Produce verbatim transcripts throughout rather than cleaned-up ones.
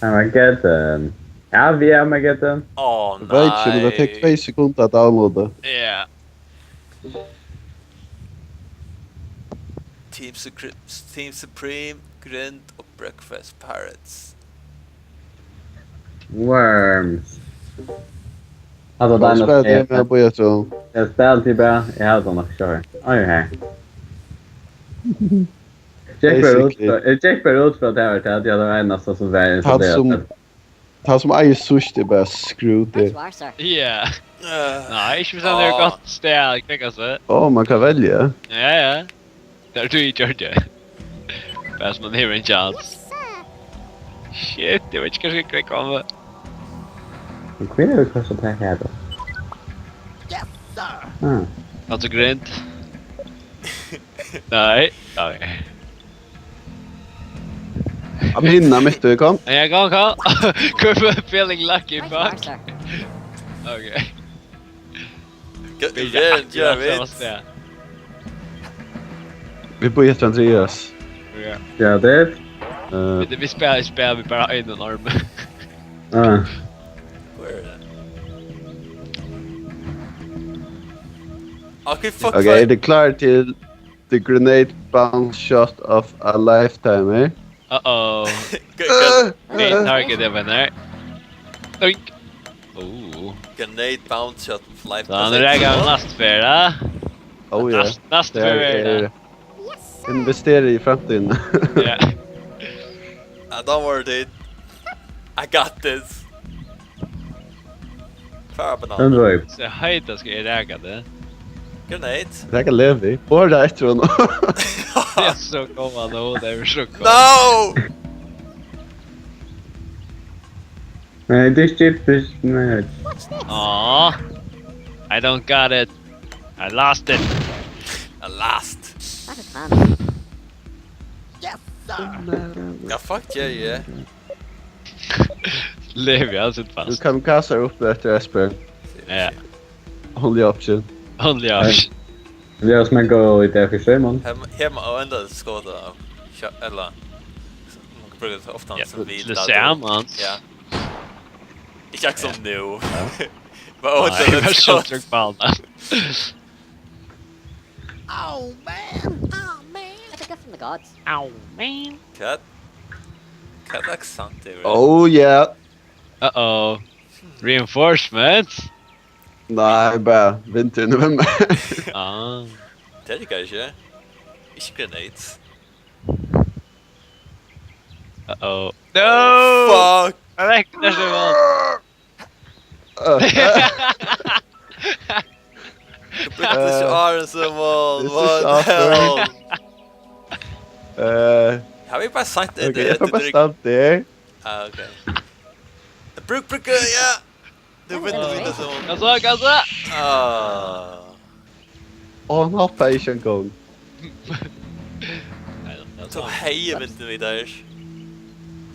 Armageddon. Ja, vit eru Armageddon. Ó, Eg veit ikki, men tað tekur tvey sekund at downloada. Ja. Team, Sucre- Team Supreme, Grind og Breakfast Pirates. Worms. Hatta var Spæl deinast tað, men eg bíði eftir honum. Eg spæl til bara, eg havi tað nokk sjálvur. Oj, her. Gekk bara út frá, eg gekk bara út frá at tað var tað, ja, tað var einasta sum var Hann sum, installerað. hann sum eigur síðst er bara screw That's it. Larsa. Ja. Eh, Nei, ikki hvis han er ah, godt sted, klikka seg. Ó, man kann velja. Ja, ja. Det er du, George. Bare som man hever en chance. Shit, jeg vet ikke hva jeg skal klikke om det. Men hví er det kanskje det her da? Ah. Not so grind. Nei. Okay. I'm hinna mitt ute, kom. Ja, kom, kom. Hvorfor feeling lucky, Right, fuck? Larsa. Okay. Get the revenge, yeah, mate. Vit bíða eftir Andreas. Okay. Ja, det. Eh, Vi, vi spiller, spiller vi bare en arm. Ah. Where is it? Okay, fuck, ok, er det klar til the grenade bounce shot of a lifetime, eh? Uh-oh. G- g- Main target er venner. Oi. Oh. Grenade bounce shot of life. Så han rækker av næst før, da. Oh yeah. Næst, næst Det er, før, er da. investere i fremtiden. Ja. Uh, don't worry, dude. I got this. Fire up and Den on. var Så høyt, da skal jeg række det. Grenade. Det er ikke Levi. Bare det etter henne. Det er så godt, nå. Det er så godt. No! Nei, det er ikke, det er, nei. Aw. I don't got it. I lost it. I lost. That's a clown. Ja, fuck yeah, yeah. Levi, han sitter Du fast. kamikazer oppe etter Espen. Ja. Only option. Only option. Det er som en go i det for Simon. Her, her må enda skåde av. Kjø- Eller man kan bruke det ofte Ja, som vi det ser man. Ja. Ikke akkurat som nå. Nei, vær så trygg på han. Oh man, oh man. That's a gift from the gods. Au, man. Hva? Hva er det sant, det er? Oh yeah. Uh-oh. Reinforcements? Nei, bare vinter i november. Ah. Det er det kanskje. Ikke grenades. Uh-oh. No! Fuck! Jeg vet ikke, det er så godt. Du brukte ikke Aron som mål. This is What the awkward. Hell? Eh, Har vi bare sagt det? ok, jeg får bare starte der. Ah, ok. Bruk, bruk, ja! Du vinner, du vinner som mål. Hva så, hva så? Ah. Å, han hoppa ikke en gang. Nei, det er Så hei, vinner vi der.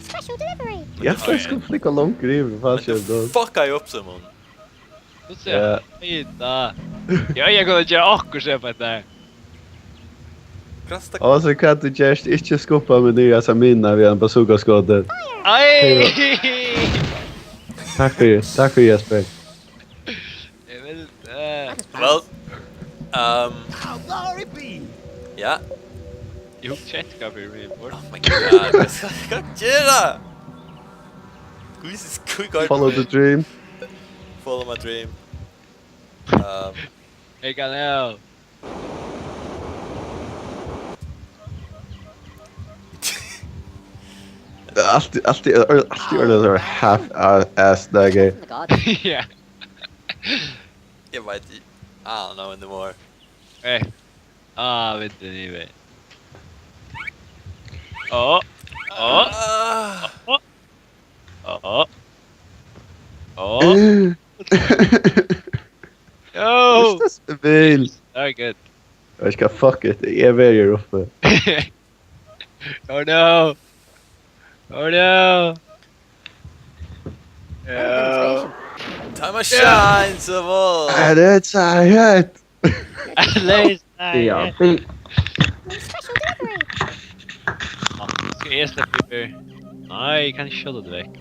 Special delivery. Jeg tror jeg skulle flytte langt i livet, hva skjer da? Fucka jeg opp, Simon. Så ser jeg. Hei da. Ja, jeg kunne ikke akkurat se på det der. Krasta. Og så kan du just ikke skubbe meg ned i disse minene ved en bazookaskuddet. Ai! Takk for det. Takk for det, Jesper. Jeg vil, eh, Well, um, ja. Jo, chat skal vi reinforce. Oh my god, hva skal hva gjør jeg? Jesus, quick art. Follow the dream. Follow my dream. Um, Jeg kan help. Allt, allt, allt, allt er så half-ass, det er gøy. From the gods. Ja. jeg vet ikke. I don't know anymore. Hey. Ah, vent en i vei. Åh. Åh. Ah, Åh. Åh. Åh. Yo. Stabil. Very good. Jeg skal fuck it. Jeg er veldig her oppe. Oh no. Oh no. Yo. time I shine, Simon. Er det så høyt? At least I Ja, fint. Special delivery. Skal jeg slippe ut? Nei, eg kann ikki skjóta teg vekk.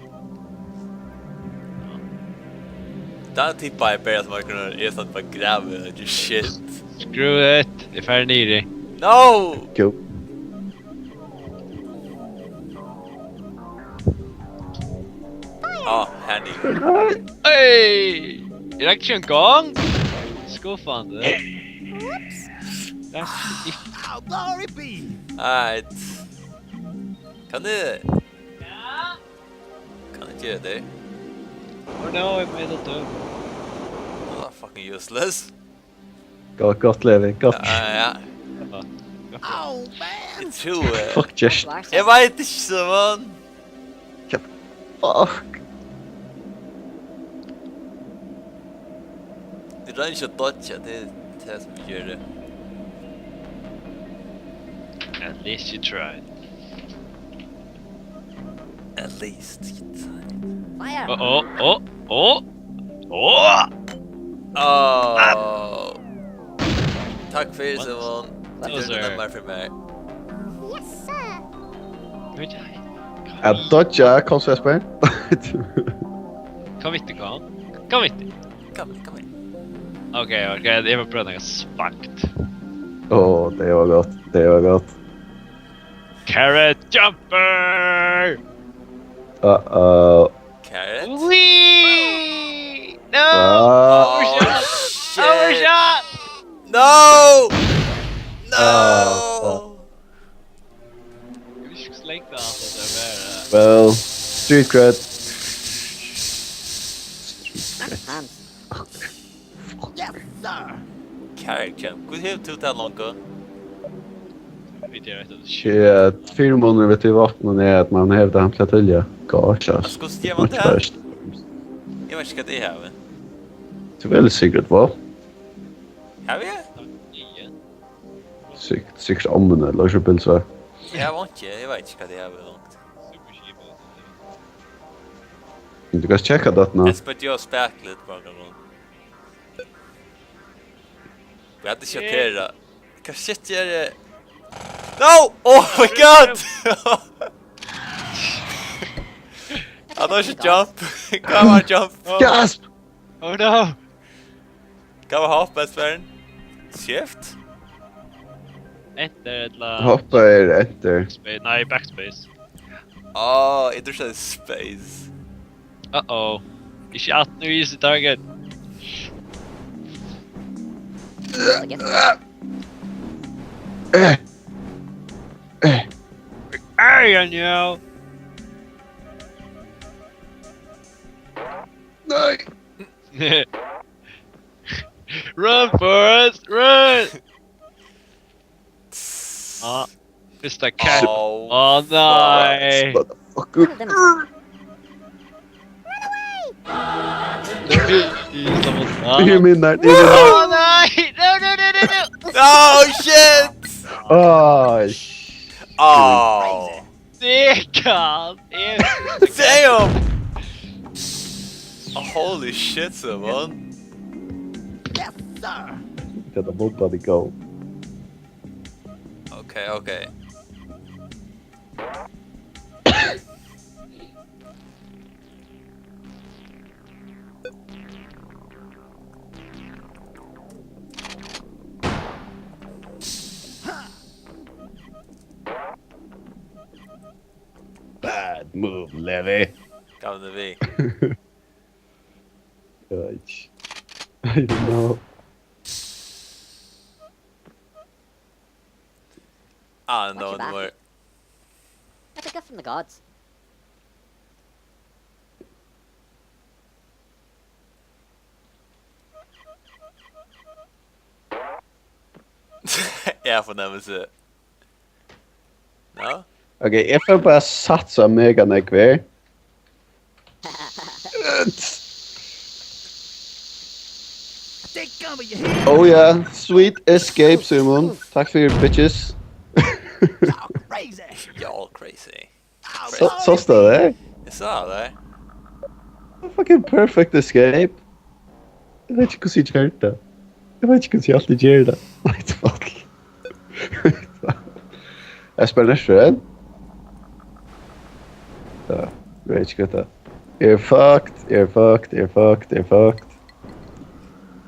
Tá tippaði eg bara, sum at eg sat bara og grav og gjørdi shit. Screw it, eg fari niður. No! Go. Á, her niður. Hey! Er tað ikki ein gong? Skuffandi. Whoops. That's it. How glory be? Alright. Kann eg... Ja? Kann eg gera tað? Oh no, I made a turn. Oh, fucking useless. Gott, gott, Levi, gott. Ja, ja. Ja. Oh, man. Eg trúi, eh, fuck, Josh. Eg veit ikki, so, man. Hvat? Fuck. Eg royni ikki at dodge, tað er tað sum eg geri. At least you tried. At least you tried. Fire. Oh, oh, oh, oh, oh. Oh. Takk fyri, Simon. Tú gjørdi tað meir fyri meg. Yes, sir. Good eye. At dodge, kom so, Espen. Kom hit, kom. Kom hit. Kom, kom hit. Ok, ok, eg vil prøva noe svakt. Åh, det var godt. Det var godt. Carrot jumper! Uh-oh. Carrot? Wee! No! Ah. Overshot! Shit. Overshot! No! No! Ah, fuck. Eg vil ikki slenge alt det der mer, eh. Well, street cred. Street cred. Yes, sir! Carrot jump. Hvussu hevur tú tað longu? Vit eru eftir... Ja, fyrimunur við tí vápninum er, at man hevur tað til at tíðliga. Gosh, ass. Altso, hvussu ger man tað? Eg veit ikki hvat eg havi. Tú velur sikkurt vápn. Havi eg? Sikkurt, sikkurt ommuni, ella so bilsvei. Eg havi einki, eg veit ikki hvat eg havi longu. Men tú kanst tjekka tað nú. Eg spurdi jo spakligt bara nú. Eg havi ikki... Hvat shit ger eg? No! Oh my god! Hann hevur ikki jump. Hvat var jump? Gasp! Oh no! Hvat var hopp, Espen? Shift? Enter ella... Hoppa er enter. Space, nei, backspace. Á, eg trúði space. Uh-oh. Ikki aftur í easy target. Eh. Eh. Hey, I know. Nei. Run, Forrest, run! Ah, mister Cat. Oh, nei. Motherfucker. Eg meini, eg meini. Å nei! No, no, no, no, no! Oh, shit! Oh, sh- Oh. Damn! Oh, holy shit, Simon. Yes, sir! Got the boat body go. Okay, okay. Bad move, Levi. Gaf henni við. Eg veit ikki. I don't know. Ah, no, no more. That's a gift from the gods. Eg havi fornemmilsi. Ja. Okay, eg fari bara at satsa mega nógv her. Oh yeah, sweet escape, Simon. Takk fyri, bitches. Y'all crazy. Y'all crazy. Sá-, sást tú tað? Eg sá tað. Fucking perfect escape. Eg veit ikki, hvussu eg gjørdi tað. Eg veit ikki, hvussu eg altíð geri tað. Nei, fuck. Eg spæli næstu enn. Ja, rage quit. You're fucked, you're fucked, you're fucked, you're fucked.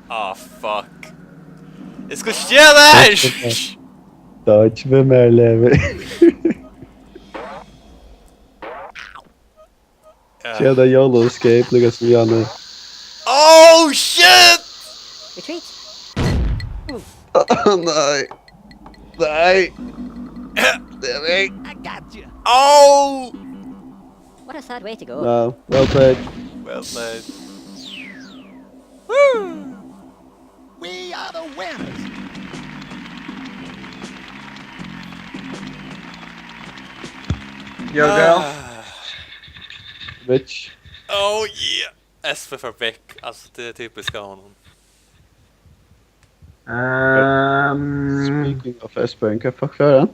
Ah, fuck. Eg skal skera deg! Dodge við mær, Levi. Ja. Skera deg, YOLO escape, líka sum Janne. Oh, shit! Retreat. Nei. Nei. Levi. I got you. Oh! What a sad way to go. No, well played. Well played. We are the winners. Yo, girl. Ah. Bitch. Oh yeah. S for for Beck. Alltså, det är typiskt av honom. Um, Speaking of Espen, hva fuck er han?